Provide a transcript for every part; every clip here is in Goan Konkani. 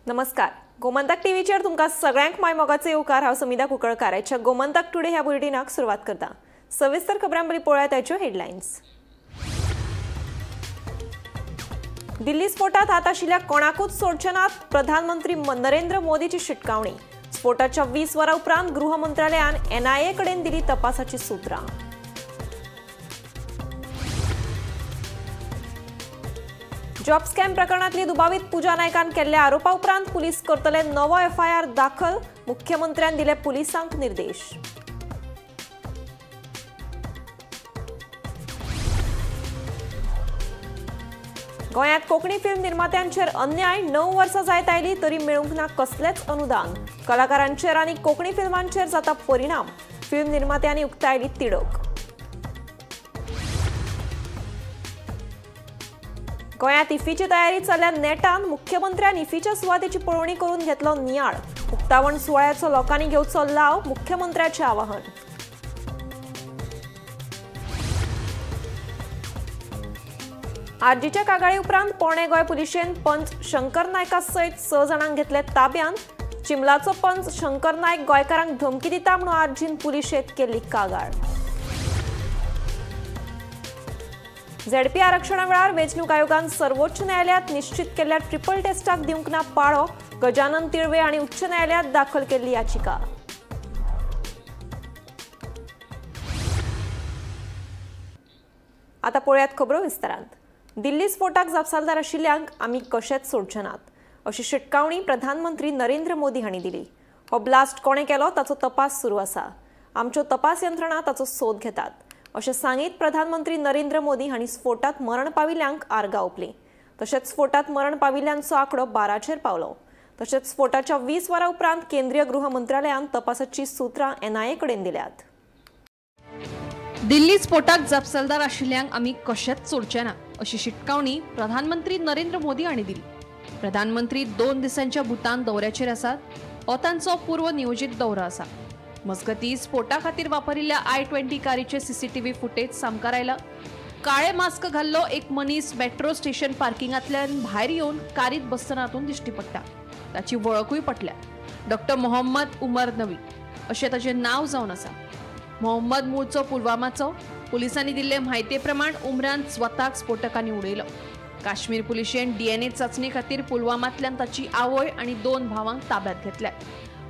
नमस्कार, गोमंतक टीव्हीचेर तुमकां सगळ्यांक my मोगाचे येवकार. हांव समिधा कुंकळकार. आयच्या गोमंतक टुडे ह्या बुलेटिनाक सुरवात करता. सविस्तर खबरां बरी पळोवया ताच्यो हेडलायन्स. दिल्ली स्फोटात हात आशिल्ल्या कोणाकूच सोडचे नात, प्रधानमंत्री नरेंद्र मोदीची शिटकावणी. स्फोटाच्या 20 वरां उपरांत गृह मंत्रालयान एनआयए कडेन दिली तपासाची सूत्रां. जॉब स्कॅम प्रकरणातली दुबावीत पूजा नायकान केल्ल्या आरोपा उपरांत पुलीस करतले नवो एफआयआर दाखल, मुख्यमंत्र्यान दिले पुलिसांक निर्देश. गोंयांत कोंकणी फिल्म निर्मात्यांचेर अन्याय, 9 वर्सां जायत आयली तरी मेळूंक ना कसलेंच अनुदान. कलाकारांचेर आनी कोंकणी फिल्मांचेर जाता परिणाम, फिल्म निर्मात्यांनी उक्तायली तिडक. गोंयांत इफ्फीची तयारी चल्ल्या नेटान, मुख्यमंत्र्यान इफ्फीच्या सुवातेची पळोवणी करून घेतलो नियाळ. उक्तावण सुवाळ्याचो लोकांनी घेवचो लाव, मुख्यमंत्र्याचें आवाहन. आरजीच्या कागाळी उपरांत पोणे गोंय पुलिशेन पंच शंकर नायका सयत 6 जाणांक घेतले ताब्यांत. चिमलाचो पंच शंकर नायक गोंयकारांक धमकी दिता म्हणून आरजीन पुलिशेंत केल्ली कागाळ. झेडपी आरक्षणा वेळार वेंचणूक आयोगान सर्वोच्च न्यायालयात निश्चित केल्ल्या ट्रिपल टेस्टाक दिवंक ना पाळो, गजानन तिळवे आनी उच्च न्यायालयात दाखल केल्ली याचिका. आतां पळयात खबरो विस्तारांत. दिल्ली स्फोटाक जापसालदार आशिल्ल्यांक आमी कशेंच सोडचे नात, अशी शिटकावणी प्रधानमंत्री नरेंद्र मोदी हांणी दिली. हो ब्लास्ट कोणें केलो ताचो तपास सुरू आसा, आमच्यो तपास यंत्रणा ताचो सोद घेतात, अशें सांगीत प्रधानमंत्री नरेंद्र मोदी हांणी स्फोटात मरण पाविल्ल्यांक आर्गां ओंपलीं. तशेंच स्फोटात मरण पाविल्ल्यांचो आंकडो 12चेर पावलो. तशेंच स्फोटाच्या 20 वरां उपरांत केंद्रीय गृह मंत्रालयान तपासाची सूत्रां एनआयए कडेन दिल्यात. दिल्ली स्फोटाक जापसालदार आशिल्ल्यांक आमी कशेंच सोडचे ना, अशी शिटकावणी प्रधानमंत्री नरेंद्र मोदी हांणी दिली. प्रधानमंत्री 2 दिसांच्या भूतान दौऱ्याचेर आसात. हो तांचो पूर्व नियोजीत दौरो आसा. मजगती स्फोटा खातीर वापरिल्ल्या I-20 कारीचे सीसीटीव्ही फुटेज सामकार आयला. काळे मास्क घाल्लो एक मनीस मेट्रो स्टेशन पार्किंगांतल्यान भायर येवन कारीत बसतना हातूंत दिश्टी पडटा. ताची वळखूय पटल्या. डॉक्टर मोहम्मद उमर नवी अशें ताचें नांव जावन आसा. मोहम्मद मूळचो पुलवामाचो. पुलिसांनी दिल्ले म्हायती प्रमाण उमरान स्वताक स्फोटकांनी उडयलो. काश्मीर पुलिशेन डीएनए चाचणी खातीर पुलवामांतल्यान ताची आवय आनी 2 भावांक ताब्यात घेतल्या.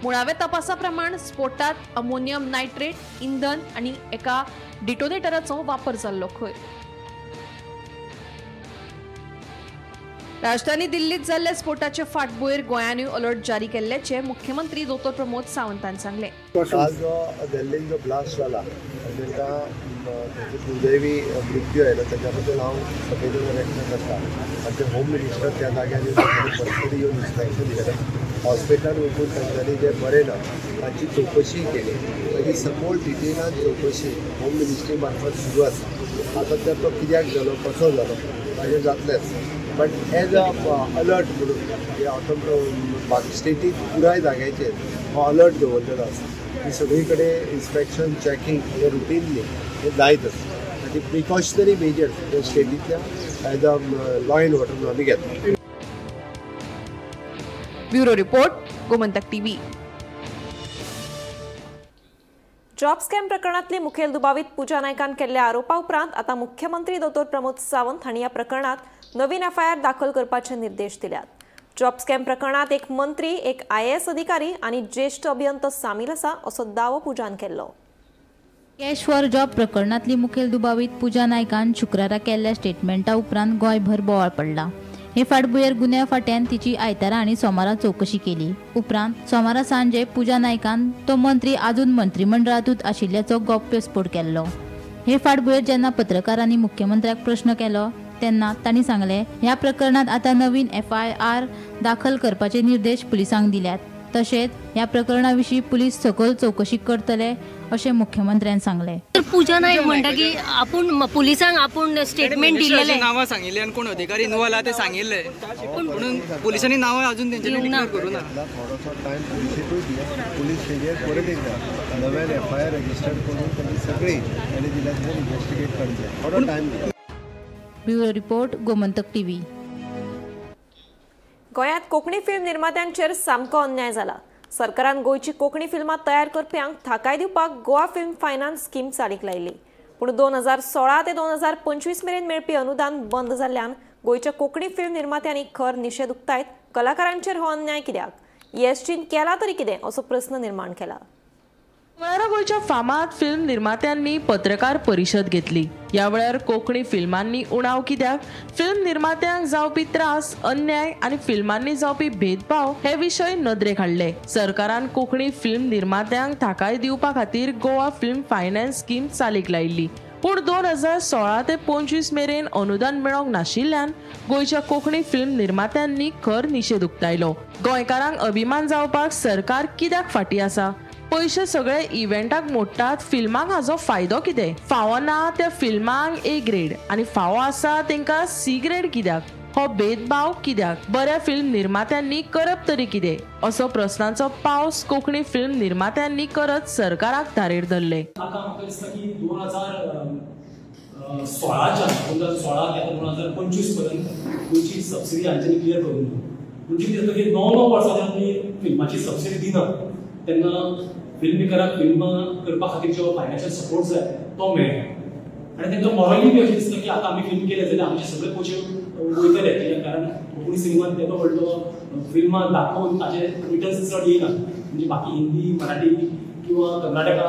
मुळाव्या तपासा प्रमाण स्फोटात अमोनियम नायट्रेट, इंधन आनी एका डिटोनेटराचो वापर जाल्लो खंय. राजधानी दिल्लीत जाल्ल्या स्फोटाचे फाटभुंयेर गोंयानूय अलर्ट जारी केल्ल्याचे मुख्यमंत्री दोतोर प्रमोद सावंतान सांगलें. काल जो दिल्लीन जो ब्लास्ट जाला तांकां दुर्दैवी मृत्यू आयलो ताच्या बद्दल हांव सगळे व्यक्त करता. आमचे होम मिनिस्टर त्या जाग्यार पर्सनली येवन इन्स्पेक्शन केलें. हॉस्पिटलान वचून तांच्यांनी जे बरे ना तांची चवकशी केली. मागीर सपोर्ट डिटेलान चवकशी होम मिनिस्ट्री मार्फत सुरू आसा. आतां तर तो कित्याक जालो, कसो जालो ताजेर जातलेंच, बट एज अ अलर्ट म्हणून ऑटो स्टेटीक पुराय जाग्याचेर हो अलर्ट दवरलेलो आसा. की सगळी कडेन इन्स्पेक्शन चॅकिंग हे रुटीनली हे जायत आसा. आनी प्रिकॉशनरी मेजर्स जे स्टेटींतल्या as a law and order म्हणून आमी घेतला. Bureau report, Gomantak TV. Job scam प्रकरणातली मुखेल दुबावीत पूजा नायकान केल्ल्या आरोपा उपरांत आतां मुख्यमंत्री दोतोर प्रमोद सावंत हांणी ह्या प्रकरणात नवीन एफआयआर दाखल करपाचे निर्देश दिल्यात. जॉब स्कॅम प्रकरणात एक मंत्री, एक आयएएस अधिकारी आनी ज्येश्ठ अभियंतो सामील आसा, असो दावो पूजान केल्लो. कॅश फॉर जॉब प्रकरणातली मुखेल दुबावीत पूजा नायकान शुक्रारा केल्ल्या स्टेटमेंटा उपरांत गोंयभर बोवाळ पडला. हे फाटभुंयेर गुन्यांव फांट्यान तिची आयतारा आनी सोमारा चवकशी केली. उपरांत सोमारा सांजे पूजा नायकान तो मंत्री आजून मंत्रिमंडळांतूच आशिल्ल्याचो गौप्यस्फोट केल्लो. हे फाटभुंयेर जेन्ना पत्रकारांनी मुख्यमंत्र्याक प्रश्न केलो तेन्ना तांणी सांगलें, ह्या प्रकरणांत आतां नवीन एफआयआर दाखल करपाचे निर्देश पुलिसांक दिल्यात. तशेंच ह्या प्रकरणा विशीं पुलीस सखोल चवकशी करतले अशें मुख्यमंत्र्यान सांगलें. पूजा नायक म्हणटा की आपूण पुलिसांक आपूण स्टेटमेंट दिल्लें, नांवां सांगिल्लें आनी कोण अधिकारी इन्वॉल्व आहा ते सांगिल्लें, म्हणून पुलिसांनी नांवां अजून तेंच्यांनी डिक्लेअर करूं ना. थोडोसो टायम पुलिसेकूय दिया. पुलीस तेजेर परत एकदां नव्यान एफआयआर रजिस्टर करून तांणी सगळी तांणी दिल्या इन्वेस्टिगेट करचें, थोडो टायम दिया. Bureau report, Gomantak TV. गोंयांत कोंकणी फिल्म निर्मात्यांचेर सामको अन्याय जाला. सरकारान गोंयची कोंकणी फिल्मां तयार करप्यांक थाकाय दिवपाक गोवा फिल्म फायनान्स स्कीम चालीक लायिल्ली. पूण 2016 ते 2025 मेरेन मेळपी अनुदान बंद जाल्ल्यान गोंयच्या कोंकणी फिल्म निर्मात्यांनी खर निशेध उक्तायत कलाकारांचेर हो अन्याय कित्याक, ईएसजीन केला तरी कितें असो प्रस्न निर्माण केला. मंगळारा गोंयच्या फामाद फिल्म निर्मात्यांनी पत्रकार परिशद घेतली. ह्या वेळार कोंकणी फिल्मांनी उणाव कित्याक, फिल्म निर्मात्यांक जावपी त्रास, अन्याय आनी फिल्मांनी जावपी भेदभाव हे विशय नदरेक हाडले. सरकारान कोंकणी फिल्म निर्मात्यांक थाकाय दिवपा खातीर गोवा फिल्म फायनान्स स्कीम चालीक लायिल्ली. पूण 2016 ते 25 मेरेन अनुदान मेळोंक नाशिल्ल्यान गोंयच्या कोंकणी फिल्म निर्मात्यांनी खर निशेध उक्तायलो. गोंयकारांक अभिमान जावपाक सरकार कित्याक फाटीं आसा? पयशे सगळे इव्हेंटाक मोडटात, फिल्मांक हाजो फायदो कितें? फावो ना त्या फिल्मांक ए ग्रेड आनी फावो आसा तेंकां सी ग्रेड कित्याक? हो भेदभाव कित्याक? बऱ्या फिल्म निर्मात्यांनी करप तरी कितें? असो प्रस्नांचो पावस कोंकणी फिल्म निर्मात्यांनी करत सरकाराक धारेर धरले. आतां म्हाका दिसता की 2016 ते 2025 पर्यंत गोंयची सबसिडी हांच्यानी क्लियर करूंक ना. म्हणजे कितें जाता की 9 वर्सां जेन्ना आमी फिल्माची सबसिडी दिना तेन्ना फिल्म मेकराक फिल्मां करपा खातीर जो फायनान्शियल सपोर्ट जाय तो मेळना आनी तांकां मॉरली बी अशें दिसता की आतां आमी फिल्म केलें जाल्यार आमचे सगळे पयशे वयतले, कित्याक कारण कोंकणी सिनेमान तेदो व्हडलो फिल्मां दाखोवन ताचे रिटर्न्स चड येयना. म्हणजे बाकी हिंदी, मराठी किंवा कर्नाटका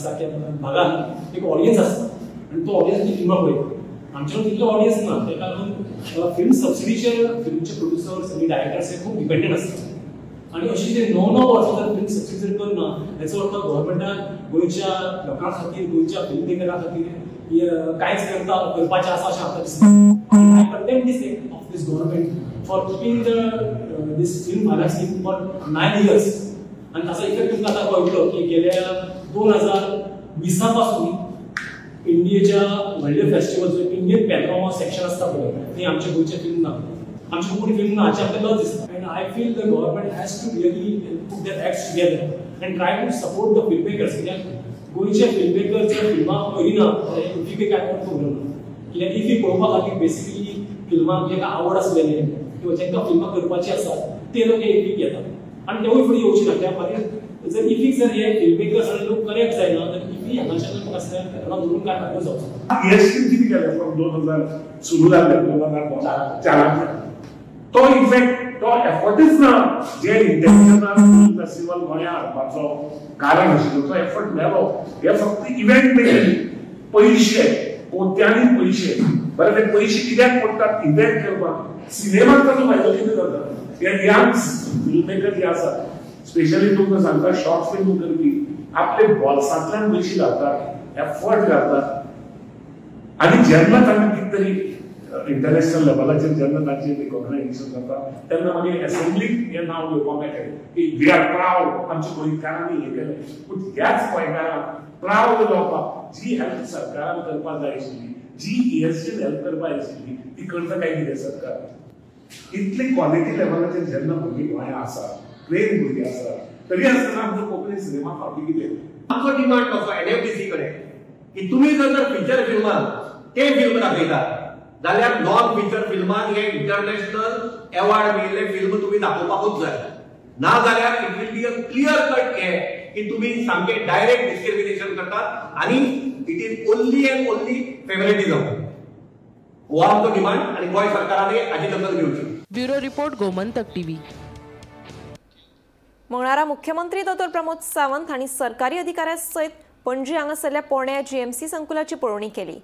सारक्या भागान एक ऑडियन्स आसता आनी तो ऑडियन्स ती फिल्मां पळयता. आमचे कडेन तितलो ऑडियन्स ना, ताका लागून फिल्म सबसिडीचेर फिल्मचे प्रोड्युसर्स आनी डायरेक्टर्स हे खूब डिपेंडंट आसता. आनी अशी जे 9 वर्सां जर फिल्म सबसिडी जर करना हेचो अर्थ गव्हर्मेंटान गोंयच्या लोकां खातीर, गोंयच्या फिल्म मेकरा खातीर कांयच करपाचें आसा अशें म्हाका दिसता. I condemn this act of this government for keeping the this film finance scheme for 9 years. आनी ताचो इफेक्ट तुमकां आतां कळटलो की गेल्या 2020 पासून इंडियेच्या व्हडले फेस्टिवल जो इंडियन पॅनोरमा सेक्शन आसता पळय थंय आमचे गोंयचे फिल्म ना, आमची कोंकणी फिल्म ना हाचें आमकां लज दिसता. And I feel the government has to really put their acts together and try to support the film makers. कित्याक गोंयचे फिल्म मेकर्स जर फिल्मां करिना जाल्यार इफ्फीक कांय कोण खबर ना. कित्याक इफ्फी पळोवपा खातीर बेसिकली फिल्मां जांकां आवड आसलेले किंवा जांकां फिल्मां करपाची आसा ते लोक हे इफ्फीक येतात आनी तेवूय फुडें येवचे ना. त्या खातीर जर इफ्फीक जर हे फिल्म मेकर्स आनी लोक करेक्ट जायना जाल्यार इफ्फी हांगाच्यान म्हाका दिसता धरून कांय फायदो जावचो. ईएससी कितें केलें फ्रॉम 2000 सुरू जाल्लें 2004 तो इफेक्ट, तो एफर्टच ना. जे इंटेन्शनान फिल्म फेस्टिवल गोंया हाडपाचो कारण आशिल्लो तो एफर्ट मेलो. हे फक्त इव्हेंट मेकिंग, पयशे, कोट्यांनी पयशे. बरें, ते पयशे कित्याक पडटात इव्हेंट करपाक? सिनेमाक ताचो फायदो कितें जाता? हे यंग फिल्म मेकर जे आसात, स्पेशली तुमकां सांगता शॉर्ट फिल्म करपी आपले बोल्सांतल्यान पयशे घालतात, एफर्ट घालतात आनी जेन्ना तांकां कितें तरी इंटरनॅशनल लेवलाचेर जेन्ना तांचें रिकॉग्नायझेशन जाता तेन्ना मागीर एसेंब्लीक हें नांव घेवपाक मेळटा की we are proud, आमच्या गोंयकारांनी हें केलें. पूण ह्याच गोंयकारांक प्रावड जावपाक जी हेल्प सरकारान करपाक जाय आशिल्ली, जी ईएसजीन हेल्प करपाक जाय आशिल्ली, ती करता काय कितें सरकार? इतली क्वॉलिटी लेवलाचेर जेन्ना भुरगीं गोंयांत आसा, ट्रेन भुरगीं आसा, तरी आसतना आमचो कोंकणी सिनेमा फावटी कितें? आमचो डिमांड कसो एनएफडीसी कडेन की तुमी जर फिचर फिल्मान ते फिल्म दाखयतात जाल्यार नॉन फिचर फिल्मान हे इंटरनॅशनल एवॉर्ड मेळिल्ले फिल्म तुमी दाखोवपाकूच जाय. ना जाल्यार it will be a clear cut हे की तुमी सामकें डायरेक्ट डिस्क्रिमिनेशन करतात आनी it is only and only favouritism. हो आमचो डिमांड आनी गोंय सरकारान हाची दखल घेवची. Bureau report, Gomantak TV. मंगळारा मुख्यमंत्री दोतोर प्रमोद सावंत हांणी सरकारी अधिकाऱ्यां सयत पणजी हांगासरल्या पोरण्या जीएमसी संकुलाची पळोवणी केली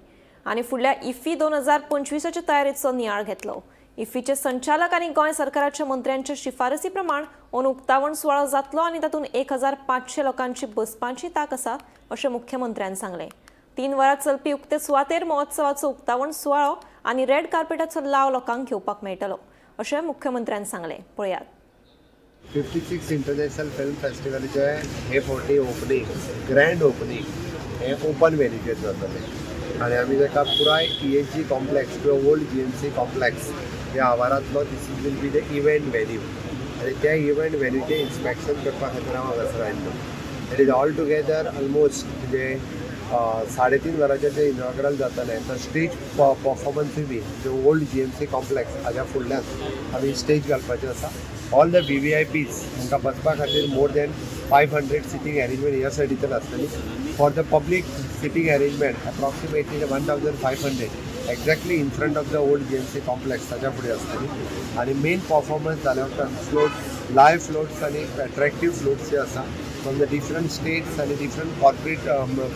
आनी फुडल्या इफ्फी 2025 तयारेचो नियाळ घेतलो. इफ्फीचे संचालक आनी गोंय सरकाराच्या मंत्र्यांच्या शिफारसी प्रमाण अंदू उक्तावण सुवाळो जातलो आनी तातूंत 1500 लोकांची बसपाची तांक आसा अशें मुख्यमंत्र्यान सांगलें. 3 वरां चलपी उक्ते सुवातेर महोत्सवाचो उक्तावण सुवाळो आनी रेड कार्पेटाचो लाव लोकांक घेवपाक मेळटलो अशें मुख्यमंत्र्यान सांगलें. पळयात. 56 इंटरनॅशनल फिल्म फेस्टिवलाचे हे फावटी ओपनींग, ग्रँड ओपनींग हें ओपन व्हेन्यूचेर जातलें आनी आमी ताका पुराय ईएसजी कॉम्प्लेक्स किंवा ओल्ड जीएमसी कॉम्प्लेक्स ह्या आवारांतलो this will be the event venue आनी त्या इव्हेंट व्हेन्यूचें इन्स्पेक्शन करपा खातीर हांव हांगासर आयिल्लो. It is all together almost म्हणजे 3:30 वरांचेर जें इनॉग्रल जातलें तर स्टेज परफॉर्मन्सूय बी जे ओल्ड GMC complex हाज्या फुडल्यान आमी स्टेज घालपाचें आसा. ऑल the VVIPs तांकां बसपा खातीर मोर दॅन 500 सिटींग अरेंजमेंट ह्या सायडीच्यान आसतली. For the public sitting arrangement approximately 1500 exactly in front of the old GMC complex ताच्या फुडें आसतली. आनी मेन परफॉर्मन्स जाल्या उपरांत फ्लोट, लायव्ह फ्लोट्स आनी एट्रॅक्टीव फ्लोट्स जे आसा फ्रॉम the different states आनी different corporate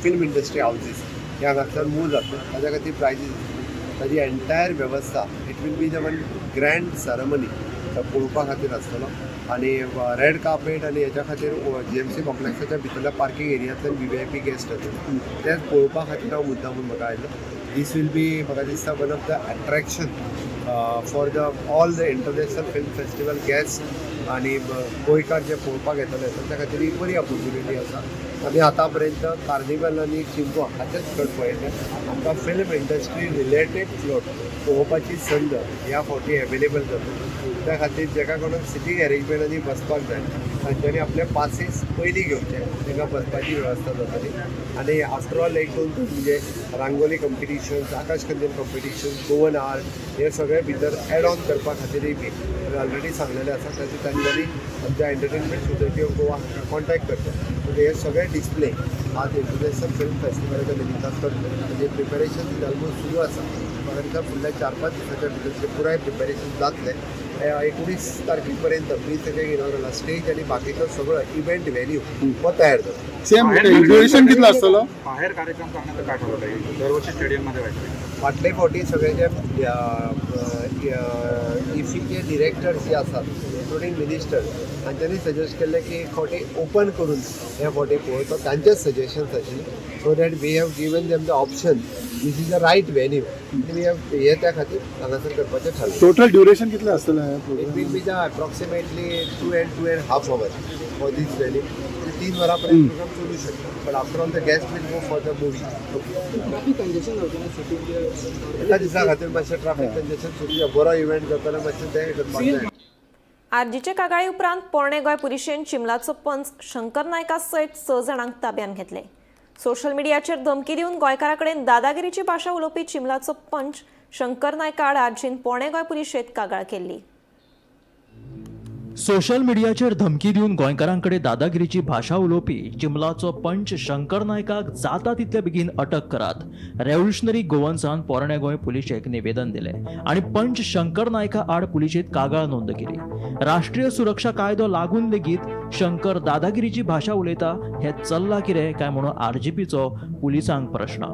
film industry houses हे हांगांतल्यान मूव जातले. ताच्या खातीर प्रायजीस आसतली. ताजी एंटायर वेवस्था it will be the one grand ceremony पळोवपा खातीर आसतलो. आनी रेड कार्पेट आनी हेच्या खातीर GMC कॉम्प्लेक्साच्या भितरल्या पार्किंग एरियांतल्यान VVIP guest येतले तेच पळोवपा खातीर हांव मुद्दामून म्हाका आयलो. दीस will be म्हाका दिसता one of the attraction for the all the international film festival guest आनी गोंयकार जे पळोवपाक येतले तांच्या खातीर एक बरी ऑपोर्च्युनिटी आसा. आमी आतां पर्यंत कार्निवल आनी शिमगो हाचेच फ्लोट पळयले. आमकां फिल्म इंडस्ट्री रिलेटेड फ्लोट पळोवपाची संद ह्या फावटी एवेलेबल जाता. त्या खातीर जेका कोणाक सिटींग अरेंजमेंट आनी बसपाक जाय तांच्यांनी आपले पासीस पयलीं घेवचे, तांकां बसपाची वेवस्था जातली. आनी आफ्टर ऑल एक दोन म्हणजे रांगोली कॉम्पिटिशन्स, आकाश कंदील कॉम्पिटिशन्स, गोवन आर्ट हे सगळे भितर एड ऑन करपा खातीरय बी ऑलरेडी सांगलेलें आसा. ताचे तांच्यांनी आमच्या एंटरटेनमेंट सोसायटी ऑफ गोवा हांकां कॉन्टॅक्ट करचें. म्हणजे हे सगळे डिस्प्ले आज इंटरनॅशनल फिल्म फेस्टिवलाच्या निमित्तान करतले. म्हणजे प्रिपेरेशन ऑलमोस्ट सुरू आसा. म्हाका दिसता फुडल्या 4-5 दिसाच्या भितर जे पुराय प्रिपेरेशन जातलें. 19 तारखे पर्यंत 20 तारखेक इनॉग्रल स्टेज आनी बाकीचो सगळो इव्हेंट व्हेन्यू हो तयार जाता. सेम ड्युरेशन कितलो आसतलो? बाहेर कार्यक्रम करण्याचं काय ठरवलं आहे? दरवर्षी स्टेडियममध्ये व्हायचं. फाटले फावटी सगळे जे इफीचे डिरेक्टर्स जे आसात इन्क्लुडींग मिनिस्टर तांच्यांनी सजेस्ट केल्लें की एक फावटी ओपन करून हे फावटी पळोवचो. तांचेच सजेशन्स आशिल्ले so that we have given them the option this is the right venue. We have हे त्या खातीर हांगासर करपाचें ठरलें. टोटल ड्युरेशन कितलें आसतलें? It will be the approximately 2 and 2.5 hours for this venue. 3 वरां पर्यंत प्रोग्राम चलू शकता. But after all the guest will go for the movie. Traffic congestion जावचें ना सिटीन? एका दिसा खातीर मातशें ट्राफीक कंजेशन सुरू. बरो इव्हेंट जातालो मातशें तें करपाक जाय. आरजीचे कागाळी उपरांत पोरणे गोंय पुलिशेन चिमलाचो पंच शंकर नायका सयत 6 जाणांक ताब्यांत घेतले. सोशल मिडियाचेर धमकी दिवन गोंयकारां कडेन दादागिरीची भाशा उलोवपी चिमलाचो पंच शंकर नायका आड आरजीन पोरणे गोंय पुलिशेंत कागाळ केल्ली. सोशल मिडियाचेर धमकी दिवन गोंयकारांकडे दादागिरीची भाशा उलोवपी चिमलाचो पंच शंकर नायकाक जाता तितले बेगीन अटक करात. रेव्होल्युशनरी गोवन्सान पोरणे गोंय पुलिशेक निवेदन दिलें आनी पंच शंकर नायका आड पुलिशेंत कागाळ नोंद केली. राष्ट्रीय सुरक्षा कायदो लागून लेगीत शंकर दादागिरीची भाशा उलयता हें चल्लां कितें काय म्हणून आरजीपीचो पुलिसांक प्रश्न.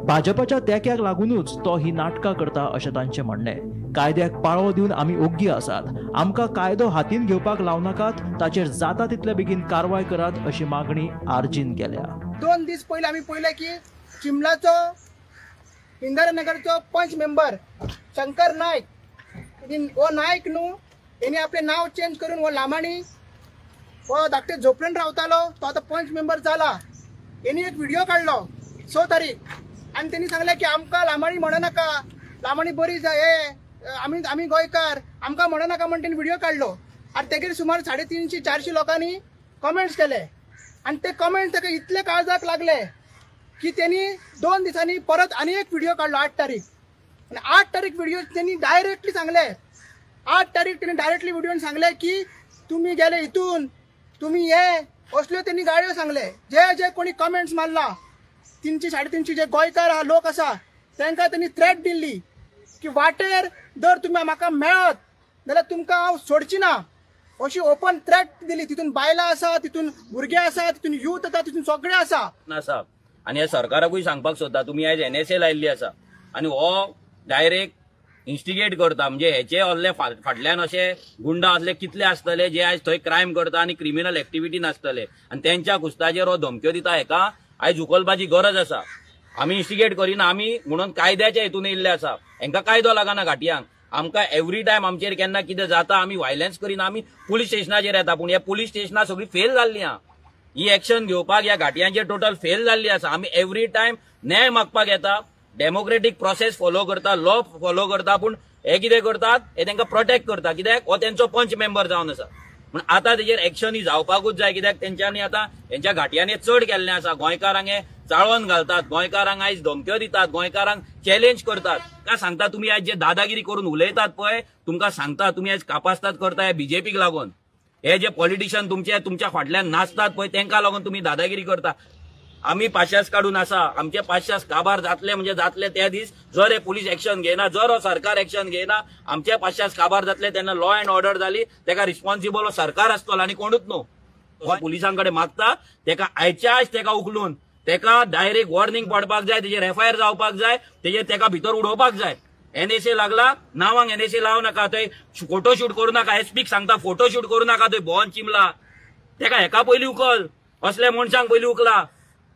भाजपाच्या तेक्याक लागुनूच तो ही नाटकां करता अशें तांचें म्हणणें. कायद्याक पाळो दिवन आमी ओग्गी आसात, आमकां कायदो हातीन घेवपाक लावनाकात, ताचेर जाता तितले बेगीन कारवाय करात अशी मागणी आरजीन केल्या. 2 दीस पयलीं आमी पळयलें की चिमलाचो इंदिरानगरचो पंच मेंबर शंकर नायक हो नायक न्हू हेणी आपलें नांव चेंज करून हो लामाणी हो धाकटे झोपडेन रावतालो तो आतां पंच मेंबर जाला. हेणी एक व्हिडिओ काडलो 6 तारीख आनी तेणी सांगलें की आमकां लामाणी म्हणनाका, लामाणी बरी हे आमी आमी गोंयकार आमकां म्हणनाका म्हण तेणी व्हिडिओ काडलो. आनी तेगेर सुमार 350-400 लोकांनी कमेंट्स केले आनी ते कमेंट्स ताका इतले काळजाक लागले की तेणी 2 दिसांनी परत आनी एक व्हिडिओ काडलो 8 तारीख. आनी 8 तारीख व्हिडिओ तेणी डायरेक्टली सांगले, 8 तारीख तेणी डायरेक्टली व्हिडिओन सांगले की तुमी गेले हितून, तुमी हे असल्यो तेणी गाळयो सांगले. जे जे कोणी कमेंट्स मारला 300-350 जे गोंयकार लोक आसा तांकां तेणी थ्रेट दिल्ली की वाटेर जर तुमी म्हाका मेळत जाल्यार तुमकां हांव सोडची ना अशी ओपन थ्रेट दिली. तितून बायलां आसा, तितून भुरगे आसा, तितून यूथ आसा, तितून सगळे आसा आसा. आनी ह्या सरकाराकूय सांगपाक सोदता तुमी आयज NSA लायिल्ली आसा आनी हो डायरेक्ट इन्स्टिगेट करता. म्हणजे हेचे असले फाटल्यान अशे गुंडा असले कितले आसतले जे आयज थंय क्रायम करता आनी क्रिमिनल एक्टिविटी नासतले आनी तेंच्या कुस्ताचेर हो धमक्यो दिता. हेका आयज उखलपाची गरज आसा. आमी इन्स्टिगेट करिना, आमी म्हणून कायद्याच्या हेतून येयल्ले आसा. हेंकां कायदो लागना घाटयांक. आमकां एवरी टायम आमचेर केन्ना कितें जाता आमी व्हायलन्स करिना, आमी पुलीस स्टेशनाचेर येता. पूण ह्या पुलीस स्टेशनां सगळीं फेल जाल्लीं आहा. ही एक्शन घेवपाक ह्या घाटयांचेर टोटल फेल जाल्ली आसा. आमी एवरी टायम न्याय मागपाक येता, डेमोक्रेटीक प्रोसेस फॉलो करता, लॉ फॉलो करता, पूण हे कितें करतात हे तांकां प्रोटेक्ट करता. कित्याक हो तेंचो पंच मेंबर जावन आसा. म्हणून पूण आतां तेजेर एक्शन ही जावपाकूच जाय, कित्याक तेंच्यांनी आतां हेंच्या घाटयांनी चड केल्लें आसा. गोंयकारांक हे चाळोवन घालतात, गोंयकारांक आयज धमक्यो दितात, गोंयकारांक चॅलेंज करतात. काय सांगता तुमी आयज जे दादागिरी करून उलयतात पळय, तुमकां सांगता तुमी आयज कापास्तात करता बीजेपीक लागून. हे जे पॉलिटिशियन तुमचे तुमच्या फाटल्यान नाचतात पळय तेंकां लागून तुमी दादागिरी करता. आमी पाशास काडून आसा, आमचे पाशास काबार जातले म्हणजे जातले त्या दीस जर हे पुलीस एक्शन घेयना, जर हो सरकार एक्शन घेयना, आमचे पाशास काबार जातले. तेन्ना लॉ अँड ऑर्डर जाली तेका रिस्पॉन्सिबल हो सरकार आसतलो आनी कोणूच न्हू. पुलिसां कडेन मागता तेका आयच्या आयज तेका उखलून तेका डायरेक्ट वॉर्निंग पडपाक जाय, तेजेर एफआयआर जावपाक जाय, तेजेर तेका भितर उडोवपाक जाय. एनएसए लागला नावांक एनएसए लावं नाका, थंय फोटोशूट करूं नाका. एसपीक सांगता फोटोशूट करूं नाका, थंय भोवन चिमला तेका हेका पयलीं उखल, असल्या मनशांक पयलीं उखला.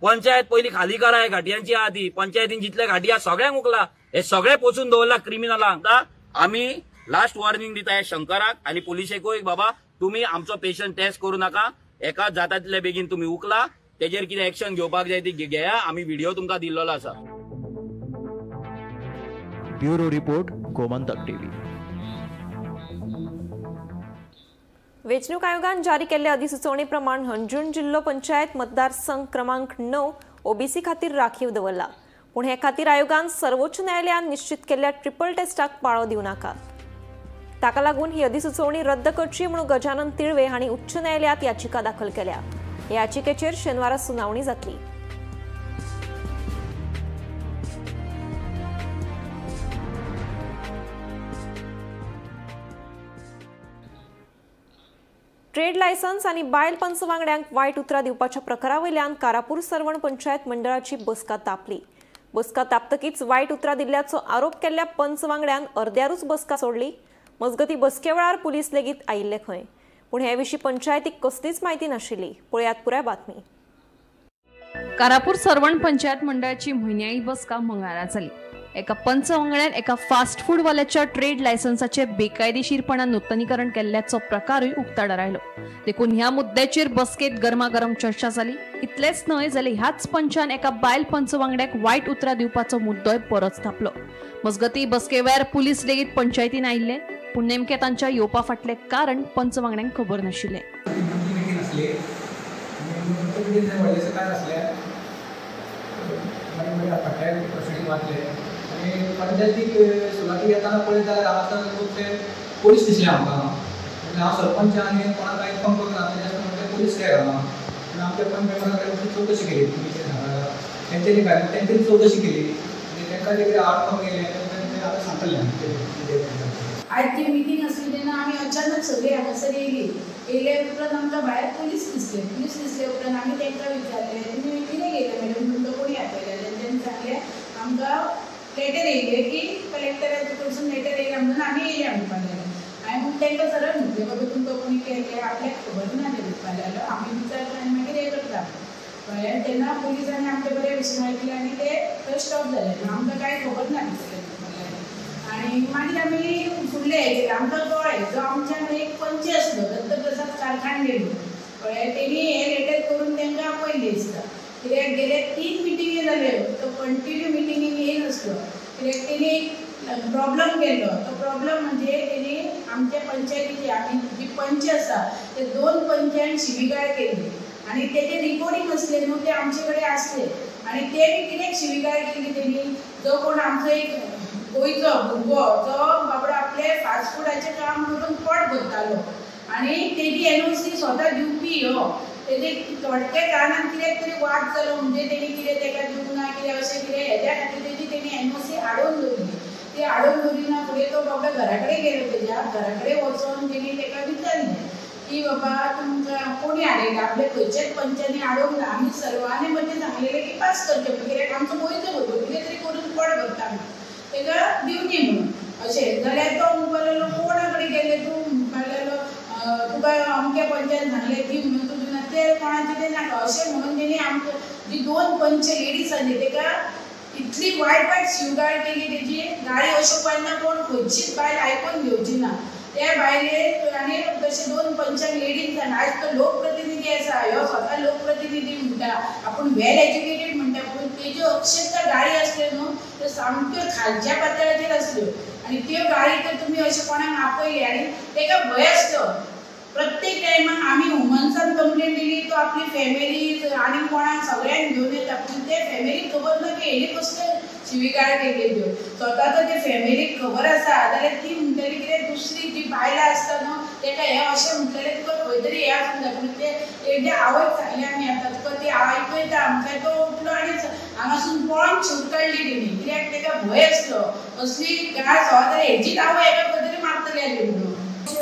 पंचायत पयलीं खाली करा, घाटयांची आहा ती पंचायतीन जितले घाटी आहा सगळ्यांक उखला, हे सगळे पोचून दवरला क्रिमिनलांक. आमी लास्ट वॉर्निंग दिता हे शंकराक आनी पुलिसेकूय, बाबा तुमी आमचो पेशंट टेस्ट करूं नाका, एका जाता तितले बेगीन तुमी उखला, तेजेर कितें एक्शन घेवपाक जाय ती घेया. आमी व्हिडिओ तुमकां दिल्लो आसा. Bureau report, Gomantak TV. वेंचणूक आयोगान जारी केल्ले अधिसुचोवणे प्रमाण हणजूण जिल्लो पंचायत मतदारसंघ क्रमांक 9 ओबीसी खातीर राखीव दवरला. पूण हे खातीर आयोगान सर्वोच्च न्यायालयान निश्चित केल्ल्या ट्रिपल टेस्टाक पाळो दिवं नाका. ताका लागून ही अधिसुचोवणी रद्द करची म्हणून गजानन तिळवे हांणी उच्च न्यायालयात याचिका दाखल केल्या. हे याचिकेचेर शेनवारा सुनावणी जातली. ट्रेड लायसन्स आनी बायल पंच वांगड्यांक वायट उतरां दिवपाच्या प्रकारा वयल्यान कारापूर सर्वण पंचायत मंडळाची बसका तापली. बसका तापतकीच वायट उतरां दिल्ल्याचो आरोप केल्ल्या पंच वांगड्यान अर्द्यारूच बसका सोडली. मजगती बसके वेळार पुलीस लेगीत आयिल्ले खंय, पूण हे विशीं पंचायतीक कसलीच म्हायती नाशिल्ली. पळयात पुराय बातमी. कारापूर सर्वण पंचायत मंडळाची म्हयन्याळी बसका मंगळारा जाली. एका पंच वांगड्यान एका फास्ट फूड वाल्याच्या ट्रेड लायसन्साचे बेकायदेशीरपणान नुतनीकरण केल्ल्याचो प्रकारूय उक्ताडार आयलो. देखून ह्या मुद्द्याचेर बसकेत गरमागरम चर्चा जाली. इतलेंच न्हय जाल्यार ह्याच पंचान एका बायल पंच वांगड्याक वायट उतरां दिवपाचो मुद्दोय परत थापलो. मजगती बसके वेळार पुलीस लेगीत पंचायतीन आयिल्ले, पूण नेमकें तांच्या येवपा फाटलें कारण पंच वांगड्यांक खबर नाशिल्लें. पंचायतीक सुरवातीक येताना पळयत जाल्यार हांगासर खुबशे पोलीस दिसले आमकां. म्हणजे हांव सरपंच आनी कोणाक कांय इन्फॉर्म करूंक ना, तेज्या पोलीस कित्याक हांगा पूण आमच्या पंच मेंबरान तांची चवकशी केली, तुमी कितें सांगा तेंच्यांनी काय तेंच्यांनी चवकशी केली आनी तांकां जें कितें आडखळ गेलें तें आतां सांगतलें. आयज ती मिटींग आसली तेन्ना आमी अचानक सगळीं हांगासर येयली. येयल्या उपरांत आमकां भायर पुलीस दिसले. पुलीस दिसले उपरांत आमी तांकां विचारलें तुमी कितें घेयलें मॅडम, तुमकां कोणी आपयलें? तेंच्यांनी सांगलें आमकां लेटर येयलें की कलेक्टराचे कडसून लेटर येयला म्हणून आमी येयले म्हणपाक लागले. हांवें मग तांकां सरळ म्हटलें बाबा तुमकां कोणी केलें आपल्याक खबर ना तें म्हणपाक लागलो. आमी विचारता आनी मागीर हें करता कळ्ळें. तेन्ना पुलिसांनी आमचे बरे भशेन आयकलें आनी ते थंय स्टॉप जाले. आमकां कांय खबर ना दिसलें म्हणपाक लागलें. आनी मागीर आमी फुडले हें केलें. आमकां कळ्ळें जो आमच्यान एक पंच आसलो दत्तप्रसाद कारखांडे कळ्ळें, तेणी हें लेटर करून तांकां आपयलें दिसता. कित्याक गेले 3 मिटिंगी जाल्यो तो कंटिन्यू मिटिंगेक येयनासलो. कित्याक तेणी एक प्रॉब्लम केल्लो. तो प्रॉब्लम म्हणजे तेणी आमच्या पंचायतीचे आमी जी पंच आसा ते 2 पंचान शिबिगाळ केल्ली आनी तेजे रिकोर्डिंग आसलें न्हू ते आमचे कडेन आसले. आनी ते बी कित्याक शिबिगाळ केली तेणी, जो कोण आमचो एक गोंयचो भुरगो जो बाबडो आपले फास्ट फुडाचें काम करून पोट भरतालो आनी तेजी एनओसी स्वता दिवपी हो, तेजे थोडक्या कारणान कित्याक तरी वाद जालो म्हणजे तेणी कितें तेका दिवंक ना कितें अशें कितें हेज्या खातीर तेजी तेणी एनओसी हाडून दवरली. ती हाडून दवरिना फुडें तो बाबडो घरा कडेन गेलो. तेज्या घरा कडेन वचोन तेणी तेका विचारलें की बाबा तुमकां कोणी हाडयला, आपल्या खंयच्याच पंचांनी हाडूंक ना, आमी सर्वांनी म्हणजे सांगलेलें की पास करचें म्हणून, कित्याक आमचो गोंयचो भुरगो कितें तरी करून पोट भरता म्हणून तेका दिवची म्हणून अशें. जाल्यार तो म्हणपाक लागलो कोणा कडेन गेले तूं, म्हणपाक लागलो तुका अमक्या पंचान सांगलें दी म्हणून तूं दिना, ते कोणाचें तें नाका अशें म्हणून तेणी आमकां जी 2 पंच लेडीज आसली तेका इतली वायट वायट शिवगाळ केली. तेजी गाळी अश्यो पडना कोण खंयचीच बायल आयकून घेवची ना त्या बायलेक. आनी तशें 2 पंचांक लेडीज सांग, आयज तो लोकप्रतिनिधी आसा, ह्यो स्वता लोकप्रतिनिधी म्हणटा, आपूण वेल एज्युकेटेड म्हणटा, पूण तेज्यो अक्षरशा गाळी आसल्यो न्हू त्यो सामक्यो खालच्या पातळ्याचेर आसल्यो. आनी त्यो गाळी तर तुमी अशें कोणाक आपयले आनी तेका भंय आसलो प्रत्येक टायमाक आमी वुमन्सान कंप्लेन दिली तो आपली फॅमिली आनी कोणाक सगळ्यांक घेवन येता, पूण ते फॅमिलीक खबर ना की हेणी कसले शिवीगाळ केल्ली त्यो. स्वता जर ते फॅमिलीक खबर आसा जाल्यार ती म्हणटली कितें दुसरी जी बायलां आसता न्हू तेका हें अशें म्हणटलें तुका खंय तरी हें आसूंक जाय. पूण ते एकदां आवयक सांगलें आमी आतां तुका ती आयकयता म्हटल्यार तो उठलो आनी हांगासून पळोन शूट काडली तेणी, कित्याक तेका भंय आसलो असली गाळ सवा जाल्यार हेचीच आवय हेका खंय तरी मारतली आसली म्हणून.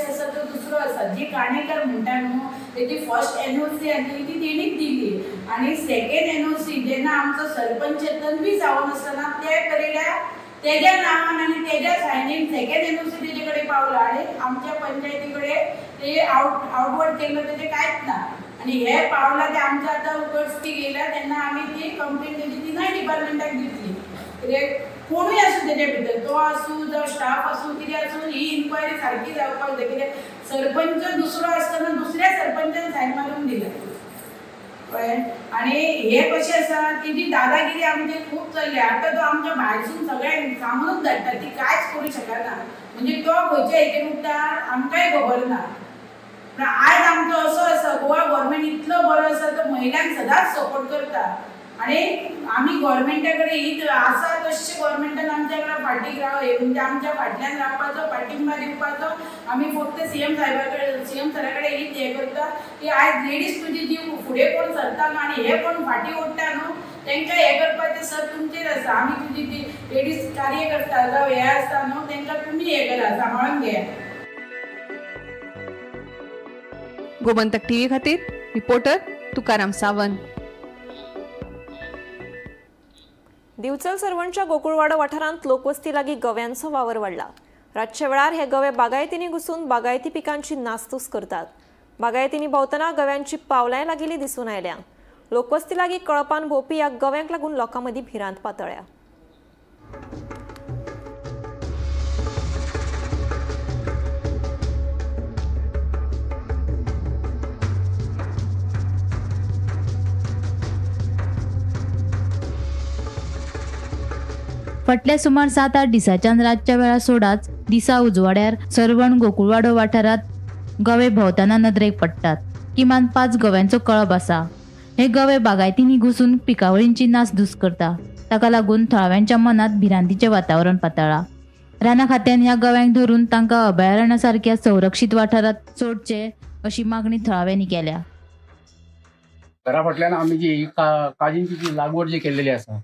आसा तो दुसरो आसा जी काणेकर म्हणटा न्हू तेजी फर्स्ट एनओसी आसली ती तेणीच दिली आनी सेकेंड एनओसी जेन्ना आमचो सरपंच तन्वी जावन आसतना ते करिल्या तेज्या नांवान आनी तेज्या सायनीन सेकेंड एनओसी तेजे कडेन पावला आनी आमच्या पंचायती कडेन ते आवटवर्ड केल्लो तेजें कांयच ना. आनी हे पावला ते आमच्या आतां उगडसी गेल्या तेन्ना आमी ती कंप्लेन तेजी तिनूय डिपार्टमेंटाक दितली. कित्याक कोणूय आसूं तेजे भितर तो आसूं जावं स्टाफ आसूं कितें आसूं ही इन्क्वायरी सारकी जावपाक जाय. कित्याक सरपंच दुसरो आसतना दुसऱ्या सरपंचान सायन मारून दिला, कळ्ळें. आनी हे कशें आसा तेजी दादागिरी आमची खूब चल्ल्या. आतां तो आमच्या भायरसून सगळ्यांक सांगूनच धाडटा, ती कांयच करूं शकना. म्हणजे तो खंयच्या हेचेर उरता आमकांय खबर ना. पूण आयज आमचो असो आसा गोवा गव्हर्मेंट इतलो बरो आसा तो महिलांक सदांच सपोर्ट करता आनी आमी गव्हर्मेंटा कडेन ही आसा तशें गव्हर्मेंटान आमच्या कडेन फाटीक राव म्हणजे आमच्या फाटल्यान रावपाचो पाठिंबा दिवपाचो. आमी फक्त सीएम साहेबा कडेन सीएम सरा कडेन हीच हें करता की आयज लेडीज तुजी जी फुडें कोण सरता न्हू आनी हे कोण फाटीं ओडटा न्हू तेंकां हें करपाचें सर तुमचेर आसा. आमी तुजी ती लेडीज कार्य करता जावं हें आसता न्हू तेंकां तुमी हें करा सांबाळून घेया. गोमंतक टीव्ही खातीर रिपोर्टर तुकाराम सावंत. दिवचल सर्वणच्या गोकुळवाडो वाठारांत लोकवस्ती लागीं गव्यांचो वावर वाडला. रातच्या वेळार हे गवे बागायतींनी घुसून बागायती पिकांची नासधूस करतात. बागायतींनी भोंवतना गव्यांची पावलांय लागिल्ली दिसून आयल्या. लोकवस्ती लागीं कळपान भोंवपी ह्या गव्यांक लागून लोकां मदीं भिरांत पातळ्या. फाटल्या सुमार 7-8 दिसांच्यान रातच्या वेळार सोडाच दिसा उजवाड्यार सर्वण गोकुळवाडो वाठारांत गवे भोंवतना नदरेक पडटात. किमान 5 गव्यांचो कळप आसा. हे गवे बागायतींनी घुसून पिकावळींची नासधूस करता. ताका लागून थळाव्यांच्या मनांत भिरांतीचें वातावरण पातळ्ळां. राना खात्यान ह्या गव्यांक धरून तांकां अभयारण्या सारक्या संरक्षीत वाठारांत सोडचे अशी मागणी थळाव्यांनी केल्या. घरा फाटल्यान आमी जी काजींची जी लागवड जी केल्लेली आसा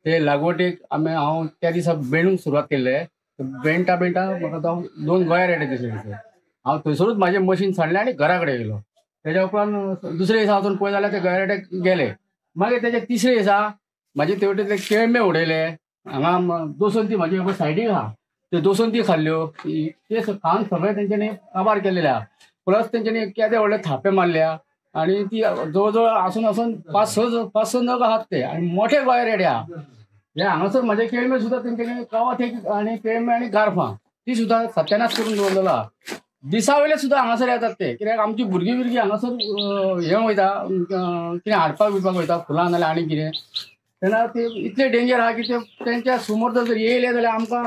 ते लागवडीक आमी हांव त्या दिसा बेणूंक सुरवात केल्ले. बेणटा बेणटा म्हाका तो 2 गोंया रेडे दिसले. हांव थंयसरूच म्हाजें मशीन सांडलें आनी घरा कडेन गेलो. तेज्या उपरांत दुसरे दिसा वचून पळय जाल्यार ते गोंया रेडे गेले. मागीर तेजे तिसरे दिसा म्हाजे ते वटेंतले केळमे उडयले. हांगा दोसंती म्हाजी सायडीक आहा त्यो दोसंती खाल्ल्यो. ते खावन सगळें तेंच्यांनी काबार केल्लेले आहा. प्लस तेंच्यांनी केदे व्हडले थापे मारल्या आनी ती जवळ जवळ आसून आसून 5-6 नग आहात ते आनी मोठे गोंया रेडे आहा. हे हांगासर म्हाजे केळमे सुद्दां तेंच्यानी कवाथे आनी केळमे आनी गारफां ती सुद्दां सत्यानाश करून दवरलेलो आहा. दिसा वयले सुद्दां हांगासर येतात ते, कित्याक आमची भुरगीं बिरगीं हांगासर हें वयता कितें हाडपाक बिडपाक वयता फुलां नाल्यार आनी कितें, तेन्ना ते इतले डेंजर आहा की ते तेंच्या समोर जर येयले जाल्यार आमकां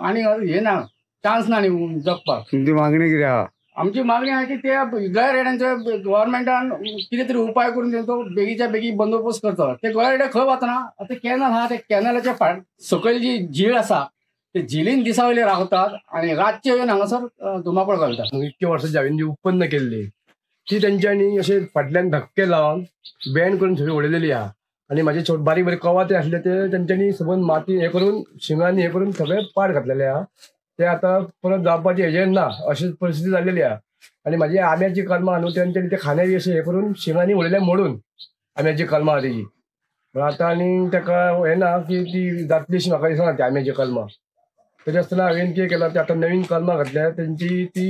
आनी हें ना चान्स ना न्ही जगपाक. तुमची मागणी कितें आहा? आमची मागणी आहा की त्या गोंया रेड्यांचो गव्हर्मेंटान कितें तरी उपाय करून तेंचो बेगीच्या बेगीन बंदोबस्त करचो. ते गोंया रेडे खंय वतना आतां कॅनल आहा, त्या कॅनलाच्या फाट सकयल जी झील आसा ते झिलीन दिसा वयले रावतात आनी रातचे येवन हांगासर धुमाकूळ घालतात. इतके वर्सां हांवें जी उत्पन्न केल्ली ती तेंच्यांनी अशें फाटल्यान धक्के लावन बॅन करून सगळी उडयलेली आहा. आनी म्हाजे बारीक बारीक कवाथे आसले ते तेंच्यांनी सबंद माती हें करून शिंगांनी हें करून सगळें पाड घातलेले आहा. ते आतां परत जावपाची हेजेर ना अशी परिस्थिती जाल्लेली आहा. आनी म्हाजी आंब्याची कलमां न्हू तेंच्यांनी ते खांदे बी अशें हें करून शिंगांनी उडयले मोडून आंब्याची कलमां आहा तेजी. पूण आतां आनी ताका हें ना की ती जातली अशी म्हाका दिसना ती आंब्याची कलमां. तशें आसतना हांवें कितें केलां ते आतां नवीन कलमां घातल्या तेंची ती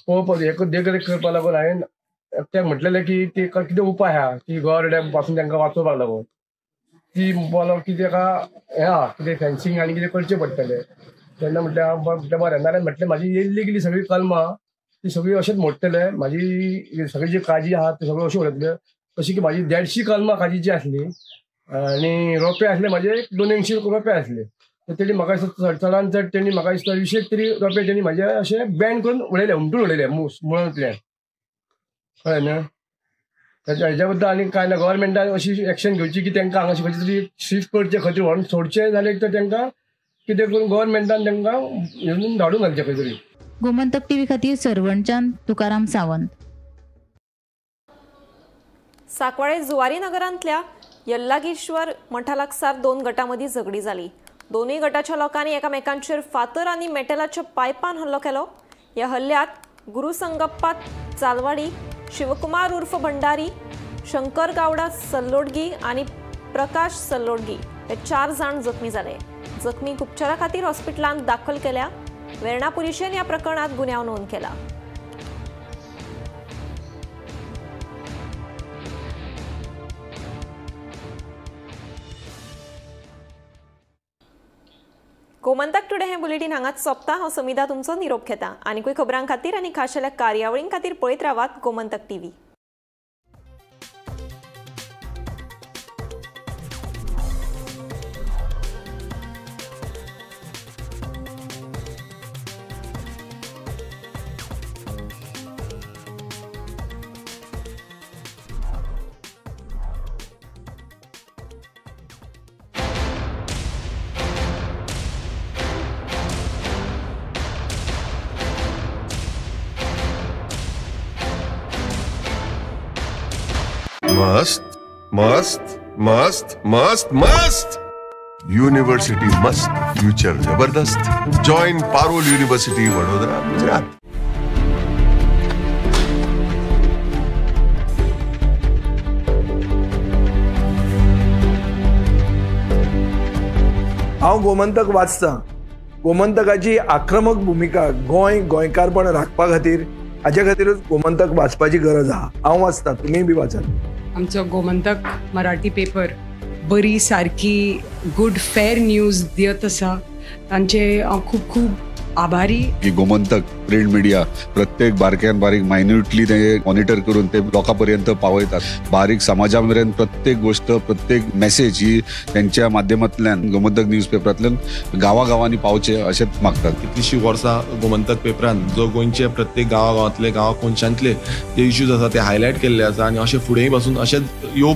पळोवपाक हें देखरेख करपाक लागून हांवें एकट्याक म्हटलेलें की ते कितें उपाय आहा की गोवा रेड्या पासून तांकां वाचोवपाक लागून ती म्हणपाक की ताका हें आहा कितें फेन्सिंग आनी कितें करचें पडटलें. तेन्ना म्हटलें हांव म्हटलें बरें, नाल्यार म्हटलें म्हाजी येयल्ली गेली सगळी कलमां ती सगळी अशेंच मोडटले, म्हाजी सगळी जी काजी आहा ती सगळी अशी उडयतले. अशी की म्हाजी 150 कलमां काजीची आसली आनी रोपे आसले म्हाजे 200 रोपे आसले. तर तेणी म्हाका दिसता चडान चड तेणी म्हाका दिसता 20 तरी रोपे तेणी म्हाजे अशें बँड करून उडयले, हुमटून उडयले मुळांतल्यान. कळ्ळें न्हय? हेज्या बद्दल आनी कांय ना. गव्हर्मेंटान अशी एक्शन घेवची की तांकां हांगा खंय तरी शिफ्ट करचें, खंय तरी व्हरून सोडचें, जाल्यार तर तांकां कितें करून गव्हर्मेंटान तांकां येवन धाडून घालचें खंय तरी. गोमंतक टीव्ही खातीर सरवणच्यान तुकाराम सावंत. सांकवाळे जुवारी नगरांतल्या यल्लागीश्वर मठा लागसार 2 गटांमदीं झगडी जाली. दोनूय गटाच्या लोकांनी एकामेकांचेर फातर आनी मेटलाच्या पायपान हल्लो केलो. ह्या हल्ल्यात गुरुसंगप्पा चालवाडी, शिवकुमार उर्फ भंडारी, शंकर गावडा सल्लोडगी आनी प्रकाश सल्लोडगी हे 4 जाण जखमी जाले. जखमींक उपचारा खातीर हॉस्पिटलांत दाखल केल्या. वेर्णा पुलिशेन ह्या प्रकरणात गुन्यांव नोंद केला. गोमंतक टुडे हे बुलेटीन हांगाच सोंपता. हांव समिधा तुमचो निरोप घेता. आनीकूय खबरां खातीर आनी खाशेल्या कार्यावळीं खातीर पळयत रावात गोमंतक टीव्ही. मस्त मस्त मस्त मस्त मस्त युनिवर्सिटी मस्त, फ्यूचर जबरदस्त. Join Parul university, Vadodara, Gujarat. हांव गोमंतक वाचता. गोमंतकाची आक्रमक भुमिका गोंय गोंयकारपण राखपा खातीर, हाजे खातीरूच गोमंतक वाचपाची गरज आहा. हांव वाचता, तुमीय बी वाचात. आमचो गोमंतक मराठी पेपर बरी सारकी गुड फेर न्यूज दियत आसा, तांचे हांव खूब खूब आभारी. की गोमंतक प्रिंट मिडिया प्रत्येक बारक्यान बारीक मायन्युटली ते मॉनिटर करून ते लोकां पर्यंत पावयतात. बारीक समाजा मेरेन प्रत्येक गोष्ट, प्रत्येक मेसेज ही त्यांच्या माध्यमांतल्यान गोमंतक न्यूज पेपरांतल्यान गांवागांवांनी पावचे अशेंच मागतात. कितलीशीं वर्सां गोमंतक पेपरान जो गोंयचे प्रत्येक गांवागांवांतले, गांवा कोनशांतले जे इश्यूज आसा ते हायलायट केल्ले आसा आनी अशें फुडेंय पासून अशेंच येवप